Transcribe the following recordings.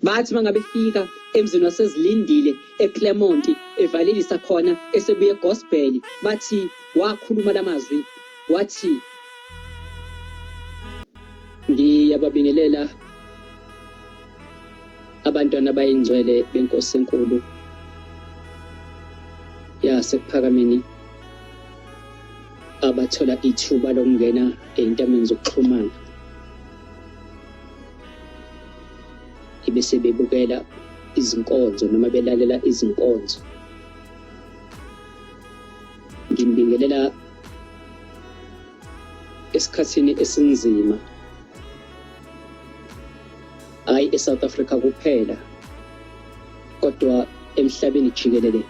Bathi mangabe fika emzini waseZilindile eClermont evalelisa khona esebuye gospel bathi wakhuluma lamazwi wathi ngiyababingelela abantwana abayingcwele benkosi enkulu yasekuphakameni abathola ithuba lokungena ey'ntameni zokuxhumana ibese bebukela izinkonzo noma belalela izinkonzo. Ngimbingelela esikhathini esinzima hayi eSouth Africa kuphela kodwa emhlabeni jikelele.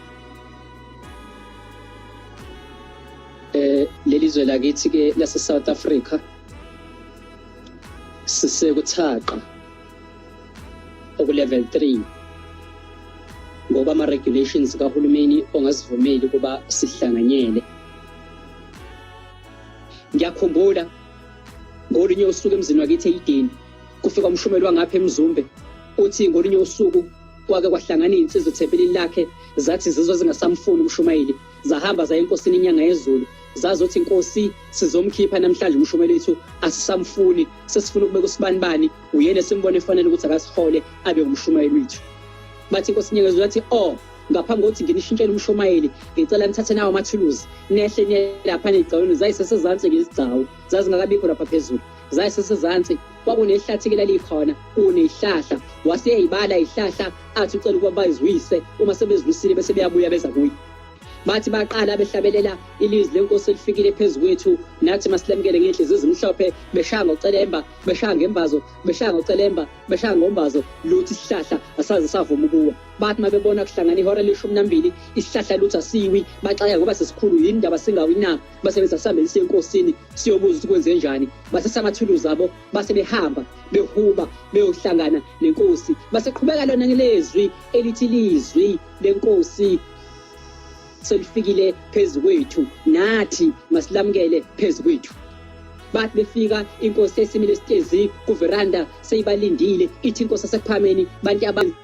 Eh leli zwe lakithi ke lase South Africa sisekuthaqa oku-level 3 ngoba ama-regulations kahulumeni ongasivumeli ukuba sihlanganyele. Ngiyakhumbula ngolunye usuku emzini wakithi eyideni kufika umshumeli wangapha emzumbe uthi ngolunye usuku kwake kwahlangana iy'nsizwa ethempelini lakhe zathi zizwa zingasamfuni umshumayeli zahamba zaya enkosini inyanga yezulu zazothi inkosi sizomkhipha namhlanje umshumeli wethu asisamfuni sesifuna ukubeka usibanibani uyena esimbona efanele ukuthi akasihole abe umshumayeli wethu bathi inkosi inyanga yezulu yathi oh ngaphambi kokuthi nginishintshele umshumayeli ngicela nithathe nawo amathuluzi nehle niye lapha negcawini zayisesezansi-ke izigcawu zazingakabikho lapha phezulu zayisesezansi kwakunehlathi-ke lalikhona kuneyihlahla waseyayibala ihlahla athi ucela ukuba bayizwise uma sebezwisile bese beyabuya beza kuye bathi baqala behlabelela ilizwi lenkosi elifikile phezu kwethu nathi masilemukele ngenhliziyo ezimhlophe beshaya ngocelemba beshaya ngembazo beshaya ngocelemba beshaya ngombazo lutho isihlahla asaze savuma ukuwa bathi uma bebona kuhlangana ihora leshumi nambili isihlahla lutho asiwi baxaka ngoba sesikhulu yini ndaba singawi na base bethi asihambeni siye enkosini siyobuza ukuthi kwenze njani bathatha amathuluzi abo base behamba behuba beyohlangana nenkosi baseqhubeka lona ngelezwi elithi lizwi lenkosi selifikile phezu kwethu nathi masilamukele phezu kwethu bathi befika inkosi esimile esitezi kuveranda seyibalindile ithi inkosi asekuphameni bantu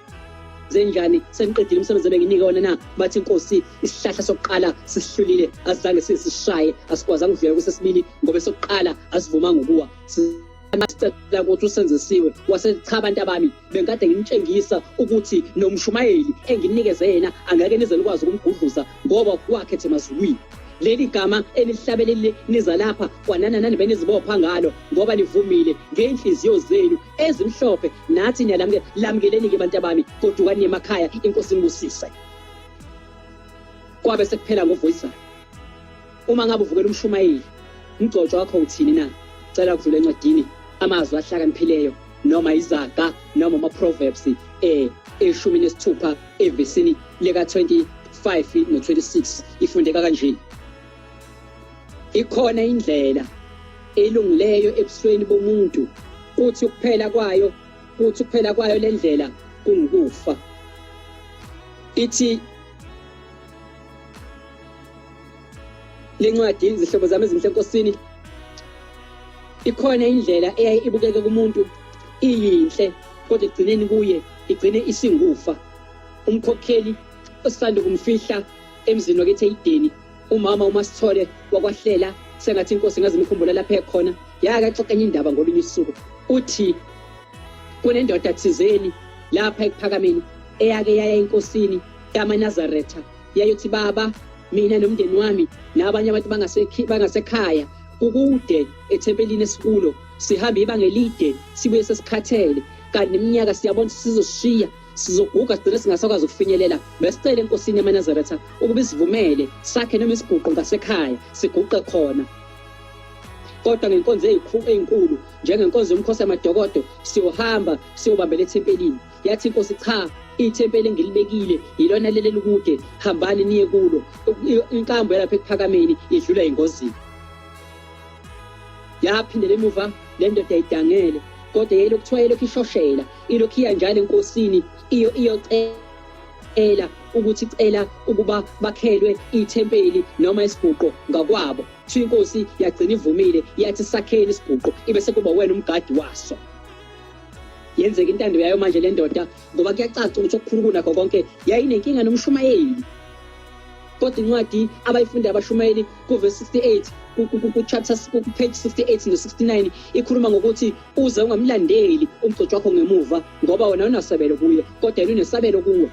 zenjani seniqedile umsebenzi ebenginike wona na bathi inkosi isihlahla sokuqala sisihlulile asizange sisishaye asikwazanga ukudlula kwesesibili ngoba esokuqala asivumanga ukuwa sicela ukuthi usenzisiwe wase cha abantu abami bengikade nginitshengisa ukuthi nomshumayeli enginikeze yena angeke nize nikwazi ukumgudluza ngoba wakhethe emazulwini leli gama enihlabelelile niza lapha kwanana nani benizibopha ngalo ngoba nivumile ngey'nhliziyo zenu ezimhlophe nathi niyalamukela lamukeleni-ke bantu abami godukani emakhaya inkosi inibusise kwabe sekuphela ngovoyisana uma ngabe uvukela umshumayeli umgcotshwa wakho uthini na cela kudlula encwadini amazwi ahlakaniphileyo noma izaga noma ama-proverbs eh eshumi nesithupha evesini lika-25 no-26 ifundeka kanje Ikhona indlela elungileyo ebusweni bomuntu, kuthi ukuphela kwayo, kuthi ukuphela kwayo le ndlela kungukufa. Ithi lencwadi izihlobo zami ezinhle enkosini ikhona indlela eyaye ibukeke kumuntu iyinhle kodwa ekugcineni kuye igcine isingufa umkhokheli osanda kumfihla emzini wakithi eyideni Umama uMaSithole wakwahlela sengathi inkosi ingaze imkhumbula lapho ekhona yake axoxa enye indaba ngolunye usuku uthi kunendoda thizeni lapha ekuphakameni eyake yaya enkosini yamaNazaretha yayothi baba mina nomndeni wami nabanye abantu bangasekhaya kukude ethempelini esikulo sihamba ibanga elide sibuye sesikhathele kanti neminyaka siyabona sizosishiya sizoguga sigcine singasakwazi ukufinyelela besicela enkosini yamaNazaretha ukuba isivumele sakhe noma isiguqo ngasekhaya siguqe khona kodwa ngenkonzo ezinkulu njengenkonzo yomkhosi yamadokodo siyohamba siyobambela ethempelini yathi inkosi cha ithempeli engilibekile yilona leli elikude hambani niye kulo inkambo yalapha ekuphakameni idlula engozini yaphindela emuva le ndoda idangele kodwa yayilokhu kuthiwa yayilokhu ishoshela ilokhu iya njalo enkosini iyo iyocela ukuthi icela ukuba bakhelwe ithempeli noma isiguqo ngakwabo kuthiwa inkosi yagcina ivumile yathi sakheni isiguqo ibe sekuba wena umgadi waso. Yenzeka intando yayo manje le ndoda ngoba kuyacaca ukuthi okukhulu kunakho konke yayinenkinga nomshumayeli. Kodwa incwadi abayifunda abashumayeli kuverse 68 ku-chapter ku-page 68 no-69 ikhuluma ngokuthi uze ungamlandeli umgcotshi wakho ngemuva ngoba wena unasabelo kuye kodwa yena unesabelo kuwe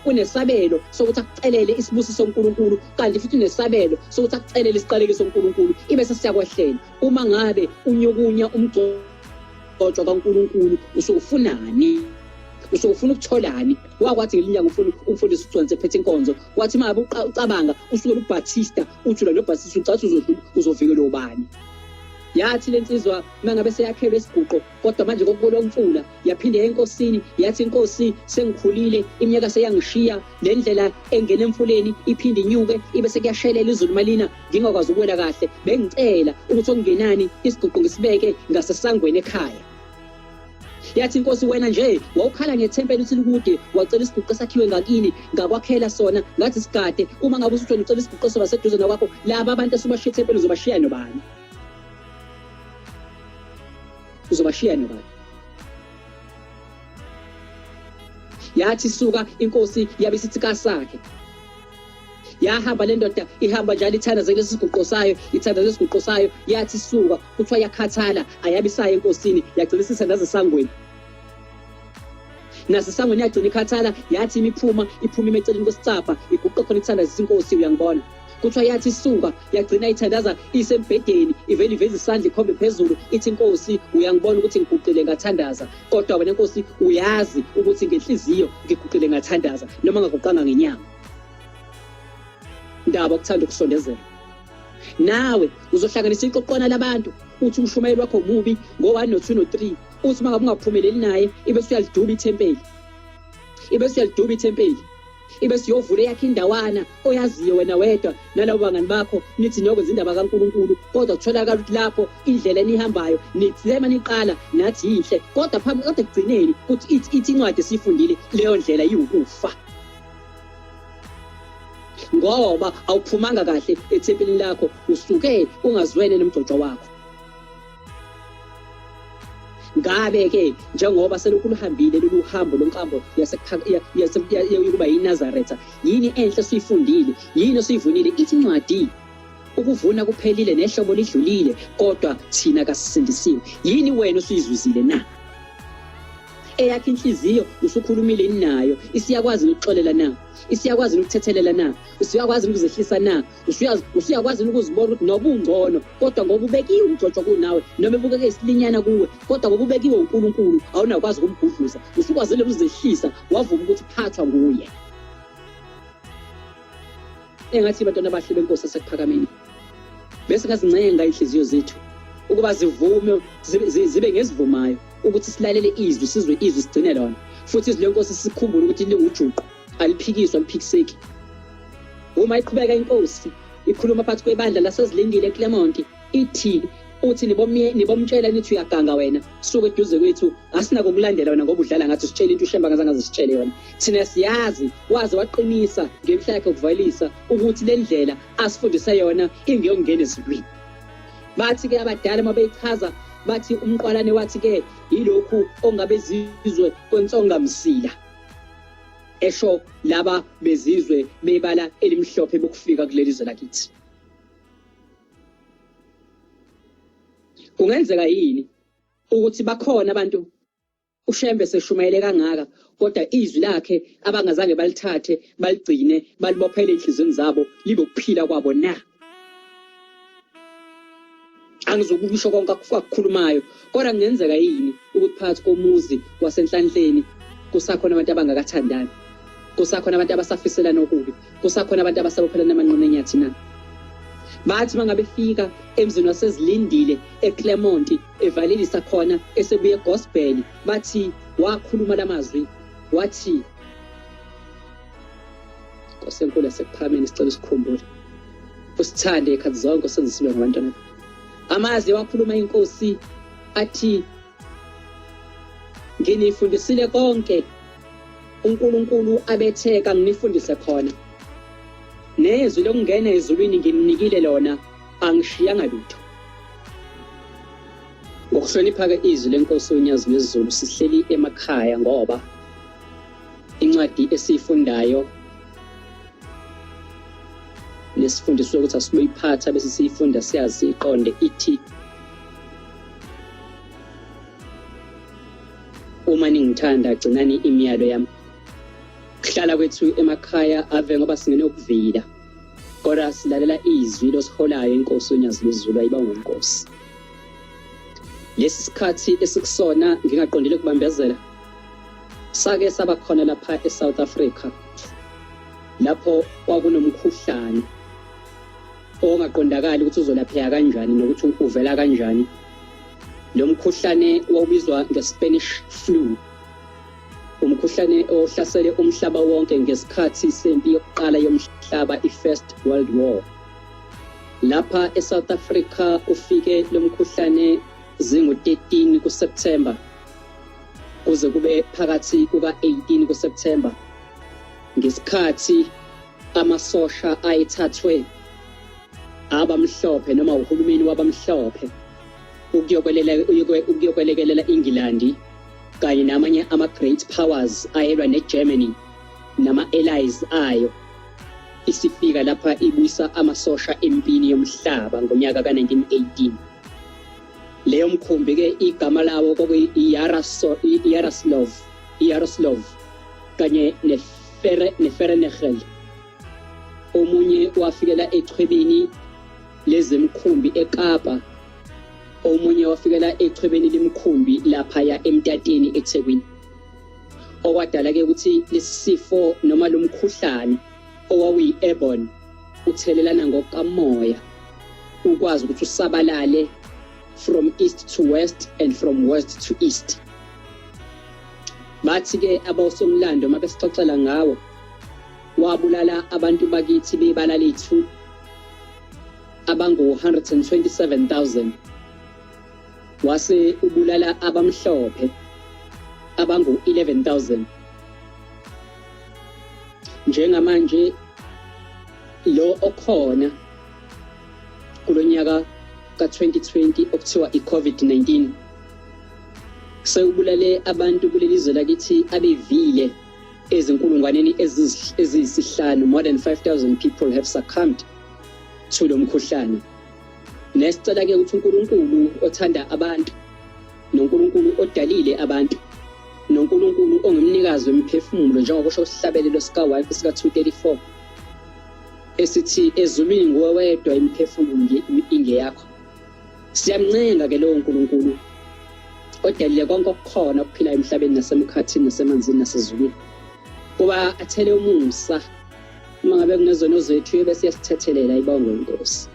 unesabelo sokuthi akucelele isibusiso soNkulunkulu kanti futhi unesabelo sokuthi akucelele isiqalekiso soNkulunkulu ibe sesiyakwehlela uma ngabe unyukunya umgcotshwa kaNkulunkulu usufunani usufuna ukutholani wakwathi ngelinye ilanga ufuna umfundisi uconse ephethe inkonzo wathi uma ngabe ucabanga usuke lubhatista uthi lo bhatista ucathi uzodlula uzovikelwa ubani yathi lensizwa mangabe seyakhelwe isiguqo kodwa manje kokubolwa umfula yaphinde enkosini yathi inkosi sengikhulile iminyaka seyangishiya le ndlela engena emfuleni iphinde inyuke ibe sekuyashelela izulu malina ngingakwazi ukuwela kahle bengicela ukuthi okungenani isiguqo ngisibeke ngasesangweni ekhaya yathi inkosi wena nje wawukhala ngethempeli uthi likude wacela isiguqo esakhiwe ngakini ngakwakhela sona ngathi sigade uma ngabe usuthi wena ucela isiguqo soba seduze nakwakho laba abantu esubashiya ethempeli uzobashiya nobani uzobashiya nobani yathi suka inkosi yabe isithi kasakhe yahamba le ndoda ihamba njalo ithandaze kulesi siguqo sayo ithandaze isiguqo sayo yathi suka kuthiwa yakhathala ayabisayo enkosini yagcina isithandaza esangweni nasesangweni yagcina ikhathala yathi imiphuma iphuma imeceleni kwesicabha iguqe khona ithandazisa inkosi uyangibona kuthiwa yathi isuka yagcina ithandaza isembhedeni ivele iveze isandla ikhombe phezulu ithi inkosi uyangibona ukuthi ngiguqile ngathandaza kodwa wena nkosi uyazi ukuthi ngenhliziyo ngiguqile ngathandaza noma ngaguqanga ngenyama ndaba ukuthanda ukusondezela nawe uzohlanganisa iqoqwana labantu uthi umshumayeli wakho mubi ngo-1 no-2 no-3 uthi uma ngabe ungaphumeleli naye ibe usuyaliduba ithempeli ibe usuyaliduba ithempeli ibe siyovula eyakhe indawana oyaziyo wena wedwa nalabo bangani bakho nithi niyokwenza indaba kaNkulunkulu kodwa kutholakala ukuthi lapho indlela enihambayo nithema niqala nathi yinhle kodwa phambi kodwa ekugcineni kuthi ithi incwadi esiyifundile leyo ndlela iwukufa ngoba awuphumanga kahle ethempelini lakho usuke ungazwene nomgcotshwa wakho ngabe ke njengoba selokhu luhambile lolu hambo lonkambo yokuba yiNazaretha yini enhle esiyifundile yini esiyivunile ithi incwadi ukuvuna kuphelile nehlobo lidlulile kodwa thina kasisindisiwe yini wena osuyizuzile na eyakho inhliziyo usukhulumile nayo isiyakwazi ukuxolela na isiyakwazi ukuthethelela na usuyakwazi ukuzehlisa na usuyakwazi ukuzibona ukuthi noba ungcono kodwa ngoba ubekiwe umgcotshwa kunawe noma ebukeke isilinyana kuwe kodwa ngoba ubekiwe uNkulunkulu awunakwazi ukumgudluza usukwazile ukuzehlisa wavuma ukuthi phathwa nguye engathi bantwana abahle benkosi asekuphakameni bese ngazincenga inhliziyo zethu ukuba zivume zibe ngezivumayo ukuthi silalele izwi sizwe izwi sigcine lona futhi izwi lenkosi sikhumbule ukuthi lingujuqu aliphikiswa aliphikiseki uma iqhubeka inkosi ikhuluma phakathi kwebandla lasezilindile eClermont ithi uthi nibomtshela nithi uyaganga wena suke eduze kwethu asinako ukulandela wena ngoba udlala ngathi usitshela into uShembe angazange azisitshele yona thina siyazi waze waqinisa ngemihla yakhe ukuvalisa ukuthi le ndlela asifundise yona ingeyokungena ezulwini bathi ke abadala uma beyichaza bathi umqwalane wathi ke yilokhu ongabe zizwe kwensonga msila esho laba bezizwe bebala elimhlophe bokufika kuleli zwe lakithi kungenzeka yini ukuthi bakhona abantu uShembe seshumayele kangaka kodwa izwi lakhe abangazange balithathe baligcine balibophele enhliziyweni zabo libe ukuphila kwabo na angizokusho konke akukhulumayo kodwa kungenzeka yini ukuthi phakathi komuzi wasenhlanhleni kusakhona abantu abangakathandani kusakhona abantu abasafiselana okubi kusakhona abantu abasabophelana amanqina enyathi na bathi mangabe fika emzini wasezilindile eClermont evalelisa khona esebuye egospel bathi wakhuluma lamazwi wathi Nkosi enkulu yasekuphakameni sicela usikhumbule usithande ekhathi zonke usenze sibe ngabantwana amazwi wakhuluma inkosi athi nginifundisile konke uNkulunkulu abethe kanginifundise khona nezwi lokungena ezulwini ngininikile lona angishiyanga lutho. Ngokuhlonipha-ke izwi lenkosi uNyazi lwezulu sihleli emakhaya ngoba incwadi esiyifundayo nesifundiswe ukuthi asiboyiphatha bese siyifunda siyazi siyiqonde ithi uma ningithanda gcinani imiyalo yami. Kuhlala kwethu emakhaya ave ngoba singene ukuvila kodwa silalela izwi losiholayo inkosi uNyazi lwezulu ayibongwe inkosi. Lesi sikhathi esikusona ngingaqondile kubambezela sake saba khona lapha eSouth Africa lapho kwakunomkhuhlane ongaqondakali ukuthi uzolapheka kanjani nokuthi uvela kanjani. Lo mkhuhlane wawubizwa nge-Spanish flu, umkhuhlane ohlasele umhlaba wonke ngesikhathi sempi yokuqala yomhlaba i-First World War. Lapha eSouth Africa ufike lo mkhuhlane zingu-13 kuSepthemba kuze kube phakathi kuka-18 kuSepthemba ngesikhathi amasosha ayethathwe abamhlophe noma uhulumeni wabamhlophe ukuyokwelekelela iNgilandi kanye namanye ama-great powers ayelwa neGermany nama-allies ayo isifika lapha ibuyisa amasosha empini yomhlaba ngonyaka ka-1918. Leyo mkhumbi-ke igama lawo kwakuyi-Yaroslav Yaroslav kanye neFerenegel. Omunye wafikela echwebeni lezemkhumbi eKapa, omunye wafikela echwebeni lemkhumbi laphaya eMtateni eThekwini. Okwadala-ke ukuthi lesi sifo noma lo mkhuhlane owawuyi-airborne uthelelana ngokamoya ukwazi ukuthi usabalale from east to west and from west to east. Bathi-ke abosomlando uma besixoxela ngawo, wabulala abantu bakithi bebala lethu abangu-127,000 wase ubulala abamhlophe abangu-11,000. Njengamanje lo okhona kulonyaka ka-2020 okuthiwa i-COVID-19 sewubulale abantu kuleli zwe lakithi abevile ezinkulungwaneni eziyisihlanu, more than 5000 people have succumbed to lo mkhuhlane. Nesicela-ke ukuthi uNkulunkulu othanda abantu noNkulunkulu odalile abantu noNkulunkulu ongumnikazi wemiphefumulo njengokusho isihlabelelo sika-1 sika-234 esithi ezulwini nguwe wedwa imiphefumulo ingeyakho. Siyamncenga-ke lowo Nkulunkulu odalile konke okukhona okuphilayo emhlabeni nasemkhathini nasemanzini nasezulwini kuba athele umusa uma ngabe kunezono zethu uyobe siyasithethelela ibongwe inkosi.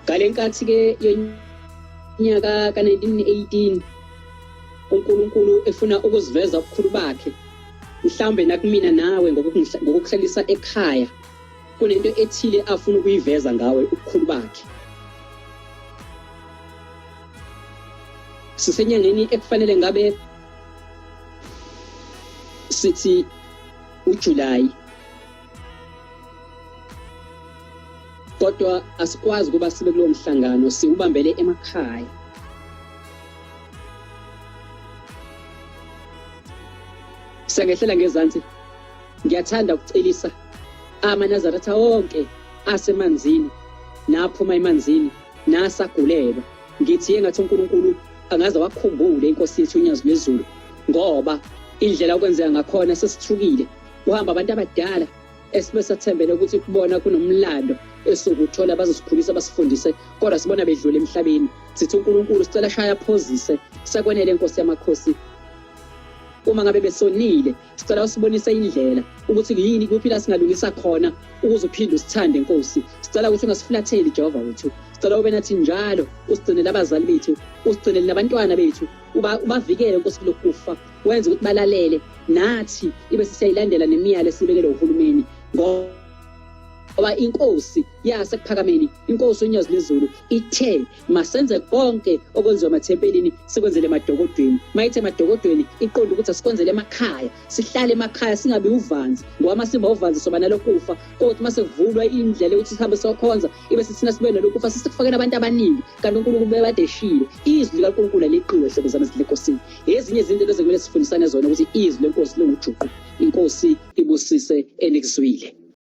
Ngale nkathi-ke yonyaka ka-1918 uNkulunkulu efuna ukuziveza ubukhulu bakhe mhlawumbe nakumina nawe ngokukuhlalisa ekhaya kunento ethile afuna ukuyiveza ngawe ubukhulu bakhe. Sisenyangeni ekufanele ngabe sithi uJuly kodwa asikwazi ukuba sibe kulowo mhlangano siwubambele emakhaya. Sengehlela ngezansi ngiyathanda ukucelisa amaNazaretha wonke asemanzini naphuma emanzini nasagulelwa ngithi engathi uNkulunkulu angaze wakhumbule inkosi yethu uNyazi lwezulu ngoba indlela okwenzeka ngakhona sesithukile kuhamba abantu abadala esibe sathembele ukuthi kubona kunomlando esokuthola bazosikhulisa basifundise kodwa sibona bedlula emhlabeni sithi uNkulunkulu sicela shaya phozise sekwenele inkosi yamakhosi uma ngabe besonile sicela usibonise indlela ukuthi yini kuphi la singalungisa khona ukuze uphinde usithande Nkosi. Sicela ukuthi ungasifulatheli Jehova wethu, sicela ube nathi njalo, usigcinele abazali bethu, usigcinele nabantwana bethu, ubavikele Nkosi kulokhu kufa, wenze ukuthi balalele nathi ibe sesiyayilandela nemiyalo esibekelwe uhulumeni. Ngoba inkosi yasekuphakameni, inkosi unyazi lwezulu ithe masenze konke okwenziwa emathempelini sikwenzele emadokodweni. Mayithe emadokodweni iqonde ukuthi asikwenzele emakhaya, sihlale emakhaya singabi uvanzi, ngoba masiba uvanzi soba nalokufa. Kodwa uma sekuvulwa indlela yokuthi sihambe siyokhonza, ibe sithina sibe nalokufa, sisekufakela abantu abaningi, kanti uNkulunkulu ubekade eshilo. Izwi likaNkulunkulu aliqiwe hlobo zami ezinhle. Ezinye izinto lezi kumele sifundisane zona ukuthi izwi lenkosi lingujuqu. Inkosi ibusise enikuzwile.